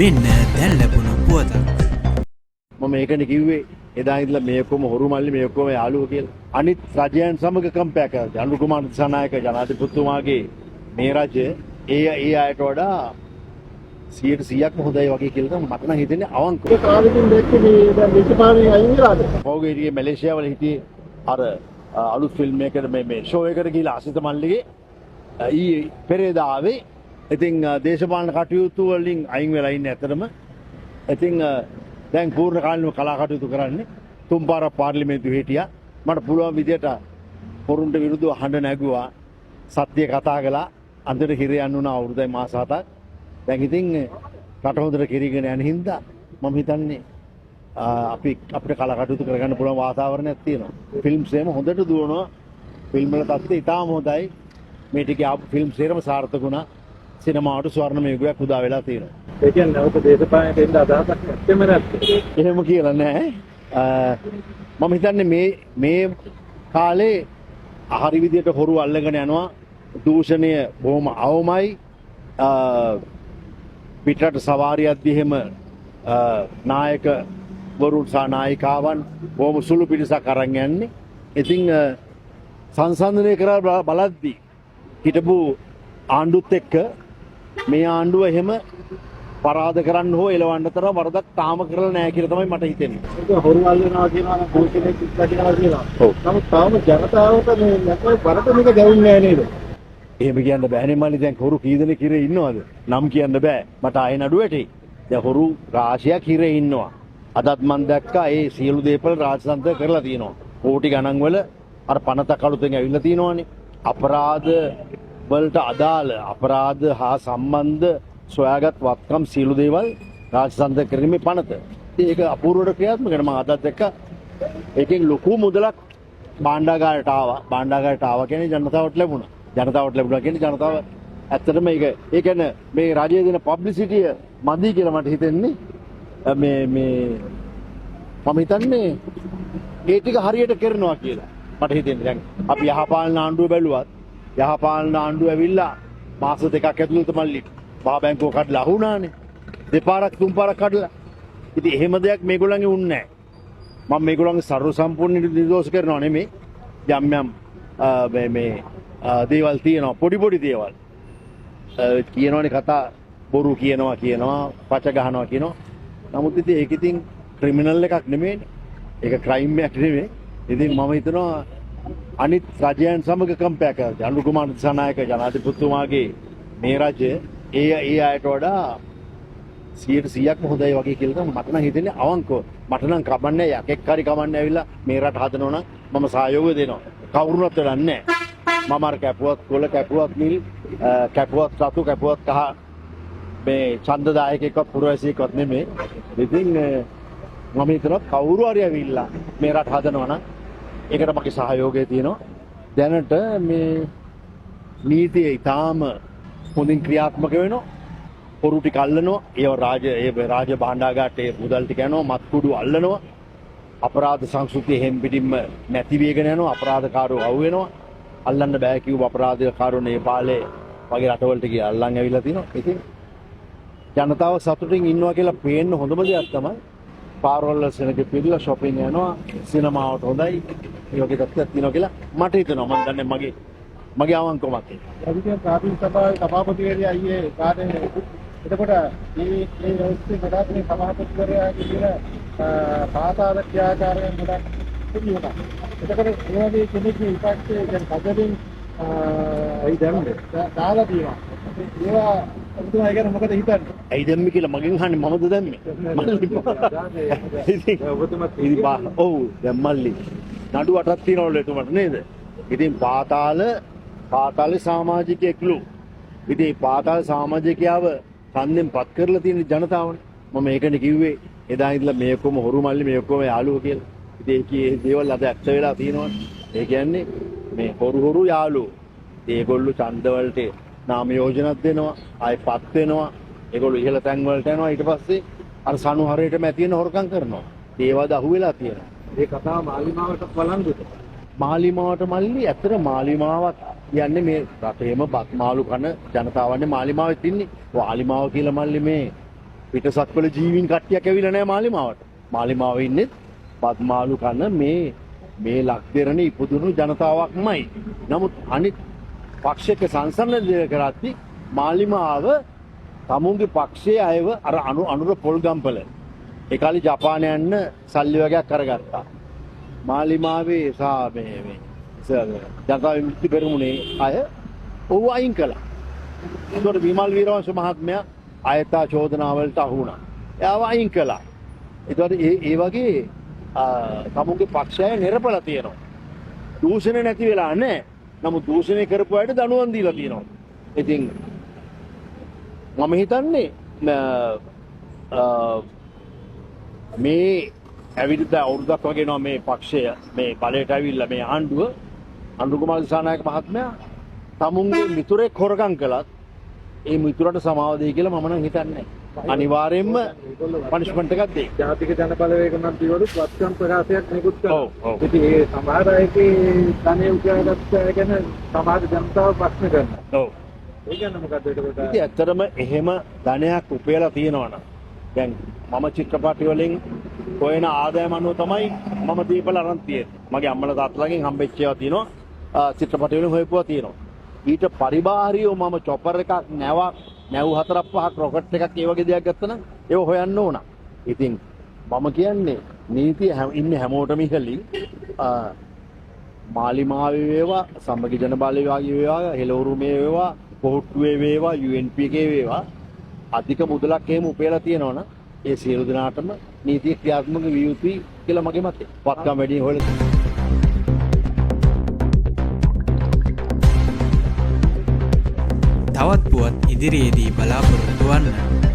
මෙන්න දැන් ලැබුණු පුවතක්. මම ඒකනේ කිව්වේ එදා ඉඳලා මේ ඔක්කොම හොරු මල්ලි, මේ ඔක්කොම යාළුවෝ කියලා. අනිත් රජයන් සමග කම්පෙයාර් කරලා අනුර කුමාර දිසානායක ජනාධිපතිතුමාගේ මේ රජය ඒ ඒ අයට වඩා 100%ක්ම හොඳයි වගේ කියලා තමයි මට නම් හිතෙන්නේ අවංකව. ඒ කාලෙකින් දැක්කේ මේ දැන් දේශපාලනයෙන් අයින් වෙලාද? පහුගිය ටිකේ මැලේසියාවල හිටියේ අර අලුත් ෆිල්ම් එකකට මේ මේ ෂෝ එකකට ගිහිල්ලා අසිත මල්ලිගේ ඊයේ පෙරේදා ආවේ. ඉතින් දේශපාලන කටයුතු වලින් අයින් වෙලා ඉන්නේ ඇත්තටම. ඉතින් දැන් පූර්ණ කාලීනව කලා කටයුතු කරන්නේ. තුන් පාරක් පාර්ලිමේන්තුවේ හිටියා. මට පුළුවන් විදියට හොරුන්ට විරුද්ධව හඬ නැගුවා. සත්‍ය කතා කළා. අන්තිමට හිර යන්න වුණා අවුරුද්දයි මාස 7ක්. දැන් ඉතින් රට හොඳට කිරීගෙන යන හින්දා මම හිතන්නේ අපි අපිට කලා කටයුතු කරගන්න පුළුවන් වාතාවරණයක් තියෙනවා. ෆිල්ම්ස් එහෙම හොඳට දුවනවා. ෆිල්ම් වල තත්ත්වය ඉතාම හොඳයි. මේ ටිකේ ආපු ෆිල්ම් සේරම සාර්ථක වුණා. සිනමාවට ස්වර්ණමය යුගයක් උදා වෙලා තියෙනවා. ඒ කියන්නේ නැවත දේශපාලනයට එන්න අදහසක් නැත්තේම නැත්තේ. එහෙම කියලා නෑ. මම හිතන්නේ මේ මේ කාලේ හරි විදියට හොරු අල්ලගෙන යනවා. දූෂණය බොහොම අවමයි. පිටරට සවාරියක්දී එහෙම නායක වරුන් සහ නායිකාවන් බොහොම සුළු පිරිසක් අරන් යන්නේ. ඉතින් සංසන්දනය කරලා බලද්දී හිටපු ආණ්ඩුත් එක්ක මේ ආණ්ඩුව එහෙම පරාද කරන්න හෝ එලවන්න තරම් වරදක් තාම කරලා නැහැ කියලා තමයි මට හිතෙන්නේ. ඒක හොරු අල්ලනවා කියනවා නම් දූෂණය දකින්නවා කියනවා. ඔව්. නමුත් තාම ජනතාවට මේ නැත්නම් බරට මේක ගැවුන්නේ නෑ නේද? එහෙම කියන්න බෑනේ මල්ලි, දැන් හොරු කී දෙනෙක් හිරේ ඉන්නවද? නම් කියන්න බෑ. මට ආයෙ නඩු වැටේ. දැන් හොරු රාශියක් හිරේ ඉන්නවා. අදත් මං දැක්කා ඒ සියලු දේපල රාජසන්තක කරලා තියෙනවා. කෝටි ගණන් වල අර පනතක් අලුතෙන් ඇවිල්ලා තියෙනවානේ. අපරාධ වලට අදාළ අපරාධ හා සම්බන්ධ සොයාගත් වත්කම් සියලු දේවල් රාජසන්තක කිරීමේ පනත. ඉතින් ඒක අපූර්වට ක්‍රියාත්මක වෙනවා. මං අදත් දැක්කා ඒකෙන් ලොකු මුදලක් භාණ්ඩාගාරයට ආවා. භාණ්ඩාගාරයට ආවා කියන්නේ ජනතාවට ලැබුණා. ජනතාවට ලැබුණා කියන්නේ ජනතාව ඇත්තටම ඒක ඒ කියන්නේ මේ රජය දෙන පබ්ලිසිටිය මදි කියලා මට හිතෙන්නේ. මේ මේ මම හිතන්නේ ඒ ටික හරියට කරනවා කියලා මට හිතෙන්නේ. දැන් අපි යහපාලන ආණ්ඩුව බැලුවත් යහපාලන ආණ්ඩුව ඇවිල්ලා මාස දෙකක් ඇතුළත මල්ලි මහා බැංකුව කඩලා අහුණානේ. දෙපාරක් තුන් පාරක් කඩලා. ඉතින් එහෙම දෙයක් මේගොල්ලන්ගේ උන්නේ නැහැ. මම මේගොල්ලන්ගේ සර්ව සම්පූර්ණ නිර්දෝෂ කරනවා නෙමෙයි. යම් යම් මේ මේ දේවල් තියෙනවා, පොඩි පොඩි දේවල්. කියනවනේ කතා, බොරු කියනවා කියනවා, පච ගහනවා කියනවා. නමුත් ඉතින් ඒක ඉතින් ක්‍රිමිනල් එකක් නෙමෙයිනේ. ඒක ක්‍රයිම් එකක් නෙමෙයි. ඉතින් මම හිතනවා අනිත් රජයන් සමග කම්පෙයාර් කරලා අනුර කුමාර දිසානායක ජනාධිපතිතුමාගේ මේ රජය ඒ ඒ අයට වඩා 100%ක්ම හොඳයි වගේ කියලා තමයි මට නම් හිතෙන්නේ අවංකව. මට නම් කමන්නේ යකෙක් හරි කමන්නේ ඇවිල්ලා මේ රට හදනවා නම් මම සහයෝගය දෙනවා. කවුරුවත් වැඩක් නැහැ. මම අර කැපුවත් කොළ, කැපුවත් නිල්, කැපුවත් රතු, කැපුවත් කහ මේ ඡන්දදායකයෙක්වත් පුරවැසියෙක්වත් නෙමෙයි. ඉතින් මම හිතනවා කවුරු හරි ඇවිල්ලා මේ රට හදනවා නම් ඒකට මගේ සහයෝගය තියෙනවා. දැනට මේ නීතිය ඉතාම හොඳින් ක්‍රියාත්මක වෙනවා. හොරු ටික අල්ලනවා. ඒව රාජ ඒ රාජ භාණ්ඩාගාරට ඒ මුදල් ටික යනවා. මත්කුඩු අල්ලනවා. අපරාධ සංස්කෘතිය එහෙම් පිටින්ම නැති වෙගෙන යනවා. අපරාධකාරයෝ අහු වෙනවා. අල්ලන්න බෑ කිව්ව අපරාධකාරයෝ නේපාලේ වගේ රටවලට ගියා අල්ලන් ඇවිල්ලා තිනවා. ඉතින් ජනතාව සතුටින් ඉන්නවා කියලා පේන්න හොඳම දෙයක් තමයි පාරවල් වල සෙනග පිරিলা ෂොපින් යනවා, සිනමාවට හොඳයි. මේ වගේ තත්ත්වයක් තියෙනවා කියලා මට හිතෙනවා. මම දන්නේ මගේ මගේ අවංකව මතය. අපි කියන ප්‍රාථමික සභාවේ සභාපතිවරයා ඊයේ කාර්යය එතකොට මේ මේ දවස්වල ගොඩාක් මේ සභාපතිවරයාගේ කියන පාතාල ක්‍රියාකාරයන් ගොඩක් සිදු වුණා. එතකොට ඒ වගේ කෙනෙක් මේ විපක්ෂයේ දැන් කජලින් ඇයි දැම්මේ? දාලා තියෙනවා. ඒවා ඔබතුමා ඒ ගැන මොකද හිතන්නේ? ඇයි දැම්මේ කියලා මගෙන් අහන්නේ, මමද දැම්මේ? මල්ලි. ඉතින් ඔබතුමාත් ඉතින් ඔව් දැන් මල්ලි නඩු අටක් තියෙනවලු එතුමාට නේද? ඉතින් පාතාලේ සමාජිකයෙක්ලු. ඉතින් මේ පාතාල සමාජිකයාව ඡන්දෙන් පත් කරලා තියෙන ජනතාවනේ. මම ඒකනේ කිව්වේ එදා ඉඳලා මේ ඔක්කොම හොරු මල්ලි, මේ ඔක්කොම යාළුවෝ කියලා. ඉතින් ඒකේ ඒ දේවල් අද ඇත්ත වෙලා තියෙනවනේ. ඒ කියන්නේ මේ හොරු හොරු යාළුවෝ. ඉතින් ඒගොල්ලෝ ඡන්ද වලට නාම යෝජනක් දෙනවා, ආයෙ පත් වෙනවා. ඒගොල්ලෝ ඉහළ තැන් වලට යනවා. ඊට පස්සේ අර සනු හරේටම ඇති වෙන හොරකම් කරනවා. ඒවද අහුවෙලා තියෙනවා. ඒ කතාව මාලිමාවට වළංගුද? මාලිමාවට මල්ලි, ඇත්තට මාලිමාවක් කියන්නේ මේ රටේම බත් මාළු කන ජනතාවන්නේ මාලිමාවෙත් ඉන්නේ. මාලිමාව කියලා මල්ලි මේ පිටසක්වල ජීවීන් කට්ටියක් ඇවිල්ලා නැහැ මාලිමාවට. මාලිමාවේ ඉන්නේ බත්මාළු කන මේ මේ ලක්දෙරණ ඉපදුණු ජනතාවක්මයි. නමුත් අනිත් පක්ෂයක සංසන්දනය කරද්දී මාලිමාව තමුන්ගේ පක්ෂයේ අයව අර අනුර පොල්ගම්පල ඒ කාලේ ජපානය යන්න සල්ලි වගේක් අරගත්තා. මාලිමාවේ සහ මේ මේ ජනතා විමුක්ති පෙරමුණේ අය ඔව් අයින් කළා. ඒතකොට විමල් වීරවංශ මහත්මයා අයථා චෝදනාවලට අහු වුණා. එයාව අයින් කළා. ඒතකොට ඒ ඒ වගේ තමුන්ගේ පක්ෂය නිරපලා තියෙනවා. දූෂණය නැති වෙලා නැහැ. නමුත් දූෂණය කරපු අයට දඬුවම් දීලා තියෙනවා. ඉතින් මම හිතන්නේ මේ ඇවිල්ලා අවුරුද්දක් වගේ නෝ මේ පක්ෂය මේ බලයට ඇවිල්ලා මේ ආණ්ඩුව අනුර කුමාර දිසානායක මහත්මයා තමුන්ගේ මිතුරෙක් හොරකම් කළත් ඒ මිතුරට සමාව දෙයි කියලා මම නම් හිතන්නේ නැහැ. අනිවාර්යයෙන්ම පනිෂ්මන්ට් එකක් දෙයි. ජාතික ජන බලවේග මන්ත්‍රීවරු වත්කම් ප්‍රකාශයක් නිකුත් කළා. ඔව් ඔව්. ඉතින් ඒ සමහර අයගේ ධනය උපයාගත්ත අය ගැන සමහර ජනතාව ප්‍රශ්න කරනවා. ඔව්. ඒ කියන්නේ මොකද්ද එතකොට? ඉතින් ඇත්තටම එහෙම ධනයක් උපයලා තියෙනවා නම් දැන් මම චිත්‍රපටි වලින් හොයන ආදායම අනුව තමයි මම දීපල අරන් තියෙන්නේ. මගේ අම්මලා තාත්තලාගෙන් හම්බෙච්ච ඒවා තියෙනවා. චිත්‍රපටි වලින් හොයපුවා තියෙනවා. ඊට පරිබාහිරව මම චොපර් එකක්, නැවක්, නැව් හතරක් පහක්, රොකට් එකක් ඒ වගේ දෙයක් ගත්තා නම් ඒව හොයන්න ඕන. ඉතින් මම කියන්නේ නීතිය ඉන්නේ හැමෝටම ඉහළින් මාලිමාවේ වේවා, සමගි ජන බලවේගයේ වේවා, හෙළවුරුමේ වේවා, පොහොට්ටුවේ වේවා, UNP එකේ වේවා අධික මුදලක් එහෙම උපයලා තියෙනවනම් ඒ සියලු දෙනාටම නීතිය ක්‍රියාත්මක විය යුතුයි කියලා මගේ මතය. වත්කම් වැඩි හොයලා තවත් පුවත් ඉදිරියේදී බලාපොරොත්තු වන්න.